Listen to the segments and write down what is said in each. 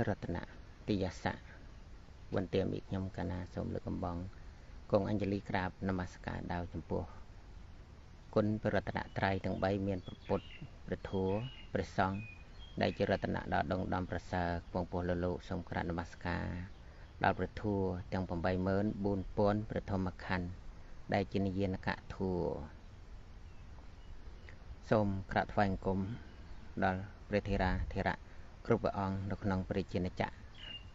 រតនតិយស័កវន្តាមិខ្ញុំកណាសូមលើកកំបងគង់អញ្ជលីក្រាបនមស្ការដល់ចំពោះគុណព្រះរតនត្រ័យទាំង3មានព្រះពុទ្ធព្រះធម៌ព្រះសង្ឃដែលជារតនៈដ៏ដងដំប្រសើរពងពោះលោកសូមក្រាបនមស្ការដល់ព្រះធម៌ទាំង84000ព្រះធម្មខណ្ឌដែលជានិយានកធម៌សូមក្រាបថ្វាយបង្គំដល់ព្រះធេរាធរៈគ្រប់ព្រះអង្គនៅក្នុងព្រះជាណាច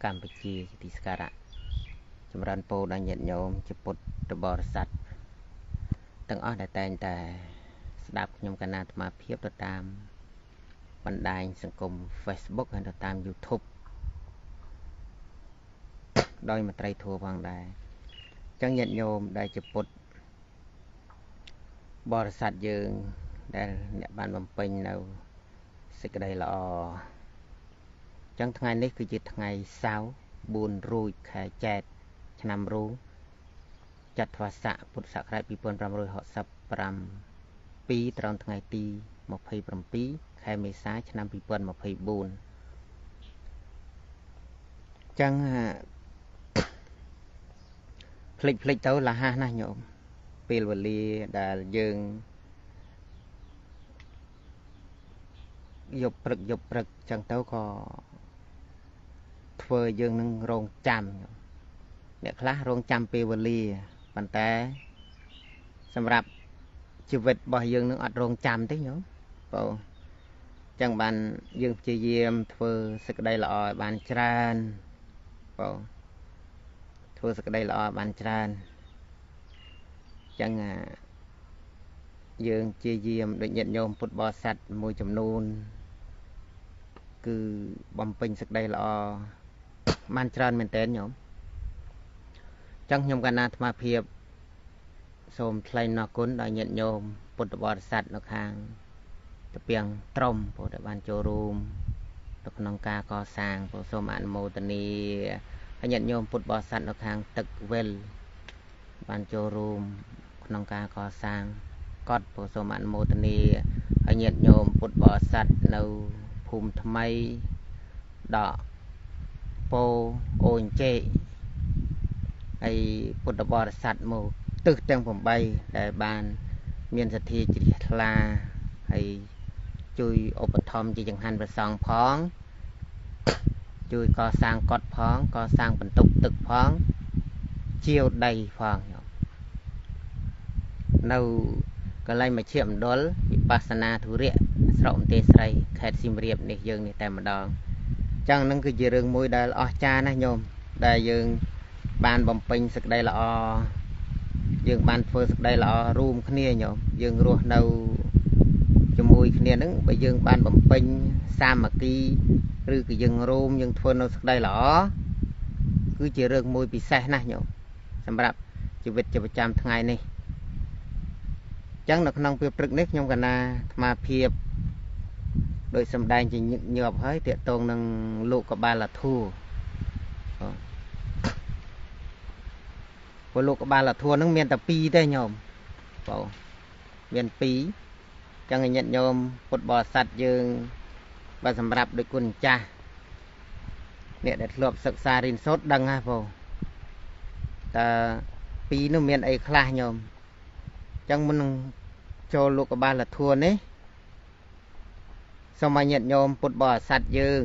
ក្រកម្ពុជាជាទីសក្ការៈចម្រើនពរដល់ញាតិញោមជាពុទ្ធបរិស័ទទាំងអស់ដែលតែងតែស្ដាប់ខ្ញុំកណាអាត្មាភាពទៅតាមបណ្ដាញសង្គម Facebook ហើយទៅតាម YouTube ដោយមន្ត្រីធัวផងដែរអញ្ចឹងញាតិញោមដែលជាពុទ្ធបរិស័ទយើងដែលអ្នកបានបំពេញនៅសេចក្តីល្អអញ្ចឹងថ្ងៃនេះគឺជាថ្ងៃសៅរ៍4រោចខែចែត្រឆ្នាំរោងចត្វាស័កពុទ្ធសករាជ2567ត្រង់ថ្ងៃទី27ខែមេសាឆ្នាំ2024ចឹងភ្លេចទៅលះណាស់ញោមពេលវេលាដែលយើងយប់ព្រឹកចឹងទៅក៏ធ្វើយើងនឹងរងចាំអ្នកខ្លះរងចាំពេលវេលាប៉ុន្តែសម្រាប់ជីវិតរបស់យើងនឹងអត់រងចាំទេញោមបងចឹងបានយើងព្យាយាមធ្វើសេចក្តីល្អឲ្យបានច្រើនបងធ្វើសេចក្តីល្អបានច្រើនចឹងយើងព្យាយាមដូចញាតិញោមពុទ្ធបរិស័ទមួយចំនួនគឺបំពេញសេចក្តីល្អបានច្រើនមែនតើញោមចឹងខ្ញុំកណាអាត្មាភាពសូមថ្លែងអរគុណដល់ញាតិញោមពុទ្ធបរិស័ទនៅខាងតាពាំងត្រំព្រោះដែលបានចូលរួមនៅក្នុងការកសាងព្រោះសូមអនុមោទនាហើយញាតិញោមពុទ្ធបរិស័ទនៅខាងទឹកវិលបានចូលរួមក្នុងការកសាងកត់ព្រោះសូមអនុមោទនាហើយញាតិញោមពុទ្ធបរិស័ទនៅភូមិថ្មីដកពោអូនចេកហើយពុទ្ធបរិស័ទមកទិសទាំង8ដែលបានមានសទ្ធាជ្រះថ្លាហើយជួយឧបត្ថម្ភជាចង្ហាន់ព្រះសង្ឃផងជួយកសាងកុដិផងកសាងបន្ទប់ទឹកផងជាវដីផងនៅកន្លែងមជ្ឈមណ្ឌលវិបស្សនាធុរៈស្រុកមន្ទីរស្រីខេត្តសៀមរាបនេះយើងនេះតែម្ដងចឹងហ្នឹងគឺជារឿងមួយដែលអស្ចារ្យណាស់ញោមដែលយើងបានបំពេញសេចក្តីល្អយើងបានធ្វើសេចក្តីល្អរួមគ្នាញោមយើងរស់នៅជាមួយគ្នាហ្នឹងបើយើងបានបំពេញសាមគ្គីឬក៏យើងរួមយើងធ្វើនៅសេចក្តីល្អគឺជារឿងមួយពិសេសណាស់ញោមសម្រាប់ជីវិតជាប្រចាំថ្ងៃនេះចឹងនៅក្នុងពេលព្រឹកនេះខ្ញុំកណាអាត្មាភាពដោយសម្ដែងជាញឹកញាប់ហើយទាក់ទងនឹងលោកបាលធัวព្រោះលោកបាលធัวហ្នឹងមានតែ2ទេញោមបងមាន2ចឹងញាតិញោមពុទ្ធបរិស័ទយើងបើសម្រាប់ដោយគុណចាស់អ្នកដែលធ្លាប់សិក្សារៀនសូត្រដឹងហ่ะបងតើពីរនោះមានអីខ្លះញោមចឹងមុននឹងចូលលោកបាលធัวនេះសូមឲ្យញាតិញោមពុទ្ធបរិស័ទយើង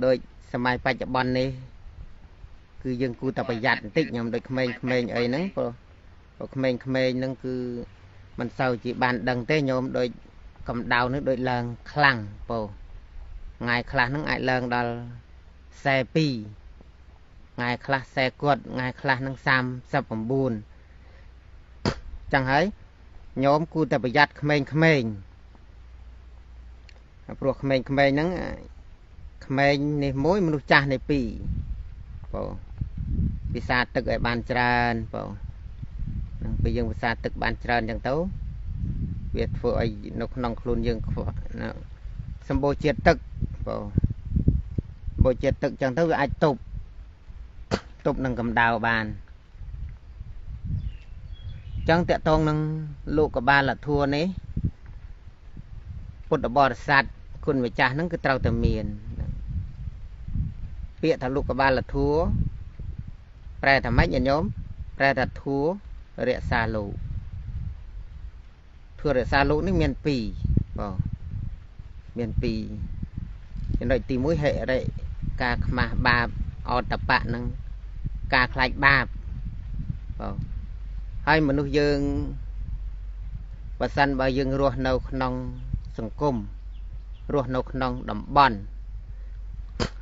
ដោយសម័យបច្ចុប្បន្ននេះគឺយើងគួរតែប្រយ័ត្នបន្តិចញោមដូចក្មេងៗអីហ្នឹងព្រោះក្មេងៗហ្នឹងគឺមិនសូវជាបានដឹងទេញោមដូចកម្ដៅនេះដូចឡើងខ្លាំងពោថ្ងៃខ្លះហ្នឹងអាចឡើងដល់42ថ្ងៃខ្លះ40គាត់ថ្ងៃខ្លះហ្នឹង39ចឹងហើយញោមគួរតែប្រយ័ត្នក្មេងៗព្រោះក្មេងៗហ្នឹងក្មេងនេះមួយមនុស្សចាស់នេះពីរបងពិសាទឹកឲ្យបានច្រើនបងនឹងពេលយើងពិសាទឹកបានច្រើនចឹងទៅវាធ្វើឲ្យនៅក្នុងខ្លួនយើងសម្បូរជាតិទឹកបងសម្បូរជាតិទឹកចឹងទៅវាអាចទប់នឹងកម្ដៅបានចឹងតកតងនឹងលោកបាលធัวនេះពុទ្ធបរិស័ទគុណម្ចាស់ហ្នឹងគឺត្រូវតែមាន ពាក្យថាលោកបាលធัวប្រែថាម៉េចញាតិញោមប្រែថាធัวរក្សាលោកធัวរក្សាលោកនេះមាន2បាទមាន2ចំណុចទី1ហិរិការខ្មាស់បាបអតបៈនឹងការខ្លាចបាបបាទហើយមនុស្សយើងបើសិនបើយើងរស់នៅក្នុងសង្គមរស់នៅក្នុងតំបន់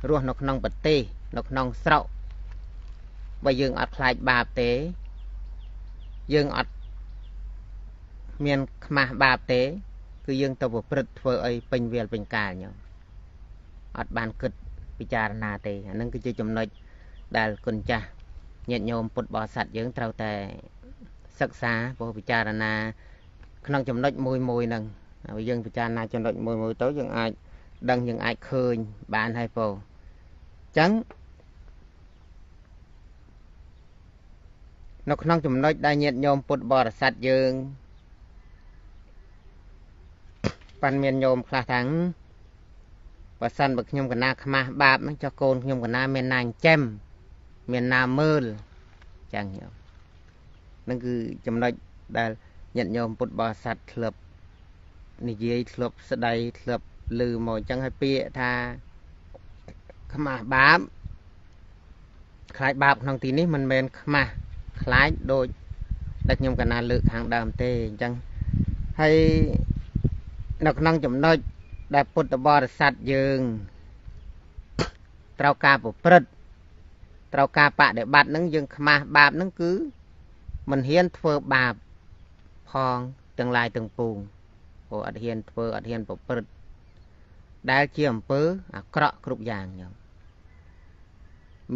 រស់នៅក្នុងប្រទេសនៅក្នុងស្រុកបើយើងអត់ខ្លាចបាបទេយើងអត់មានខ្មាស់បាបទេគឺយើងទៅប្រព្រឹត្តធ្វើអីពេញវាលពេញកាលញោមអត់បានគិតពិចារណាទេអានឹងគឺជាចំណុចដែលគុណចាស់ញាតិញោមពុទ្ធបរិស័ទយើងត្រូវតែសិក្សាព្រោះពិចារណាក្នុងចំណុចមួយមួយហ្នឹងហើយយើងពិចារណាចំណុចមួយមួយទៅយើងអាចដឹងយើងអាចឃើញបានហើយពោអញ្ចឹងនៅក្នុងចំណុចដែលញាតិញោមពុទ្ធបរិស័ទយើងប៉ាន់មានញោមខ្លះថាបើសិនបើខ្ញុំកណាខ្មាស់បាបហ្នឹងចុះកូនខ្ញុំកណាមានណាចិញ្ចឹមមានណាមើលចឹងញោមហ្នឹងគឺចំណុចដែលញាតិញោមពុទ្ធបរិស័ទធ្លាប់និយាយធ្លាប់ស្ដីធ្លាប់ឮមកអញ្ចឹងហើយពាក្យថាខ្មាស់បាបខ្លាចបាបក្នុងទីនេះមិនមែនខ្មាស់ខ្លាចដូចដែលខ្ញុំកណាលើកខាងដើមទេអញ្ចឹងហើយនៅក្នុងចំណុចដែលពុទ្ធបរិស័ទយើងត្រូវការប្រព្រឹត្តត្រូវការបដិបត្តិហ្នឹងយើងខ្មាស់បាបហ្នឹងគឺមិនហ៊ានធ្វើបាបផងទាំងឡាយទាំងពួងព្រោះអត់ហ៊ានធ្វើអត់ហ៊ានប្រព្រឹត្តដែលជាអំពើអាក្រក់គ្រប់យ៉ាងញោម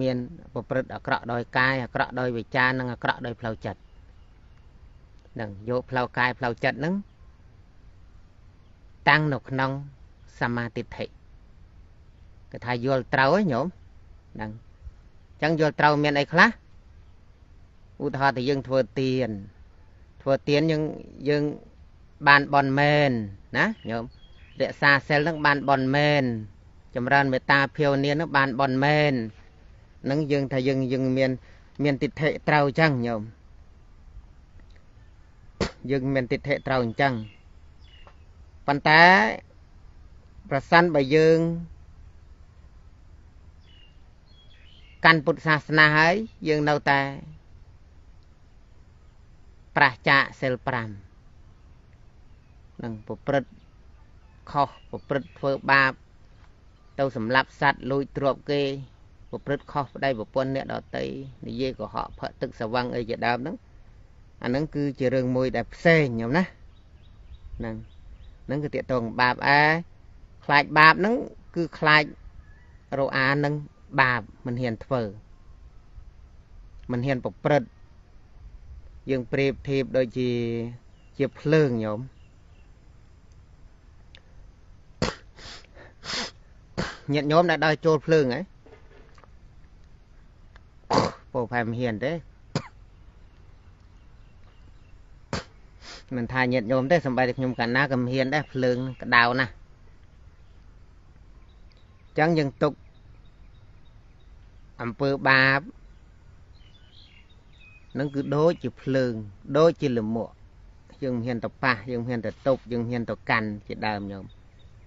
មានប្រព្រឹត្តអាក្រក់ដោយកាយអាក្រក់ដោយវិចារនិងអាក្រក់ដោយផ្លូវចិត្តនឹងយកផ្លូវកាយផ្លូវចិត្តហ្នឹងតាំងនៅក្នុងសមាទិដ្ឋិគេថាយល់ត្រូវហ៎ញោមហ្នឹងអញ្ចឹងយល់ត្រូវមានអីខ្លះឧទាហរណ៍ថាយើងធ្វើទានយើងបានបនមែនណាញោមរក្សាសិលហ្នឹងបានបនមែនចម្រើនមេត្តាភាវនាហ្នឹងបានបនមែនហ្នឹងយើងថាយើងមានទិដ្ឋិត្រូវអញ្ចឹងញោមយើងមានទិដ្ឋិត្រូវអញ្ចឹងប៉ុន្តែប្រសិនបើយើងកាន់ពុទ្ធសាសនាហើយយើងនៅតែប្រះចាកសិល5នឹងប្រព្រឹត្តខុសប្រព្រឹត្តធ្វើបាបទៅសម្លាប់សត្វលួចទ្រព្យគេប្រព្រឹត្តខុសប្តីប្រពន្ធអ្នកដទៃនិយាយកុហកផឹកទឹកស្រវឹងអីជាដើមហ្នឹងអាហ្នឹងគឺជារឿងមួយដែលផ្សេងញោមណាហ្នឹងហ្នឹងគឺទាក់ទងបាបខ្លាចបាបហ្នឹងគឺខ្លាចរអានឹងបាបមិនហ៊ានធ្វើមិនហ៊ានប្រព្រឹត្តយើងប្រៀបធៀបដូចជាភ្លើងញោមញាតិញោមដែលដើរចូលភ្លើងហ៎ពោផែមិនហ៊ានទេមិនថាញាតិញោមទេសំបីតែខ្ញុំកាលណាក៏មិនហ៊ានដែរភ្លើងក្តៅណាស់អញ្ចឹងយើងទុកអំពើបាបនឹងគឺដូចជាភ្លើងដូចជាលមក់យើងមិនហ៊ានទៅប៉ះយើងមិនហ៊ានទៅទប់យើងមិនហ៊ានទៅកាន់ជាដើមញោម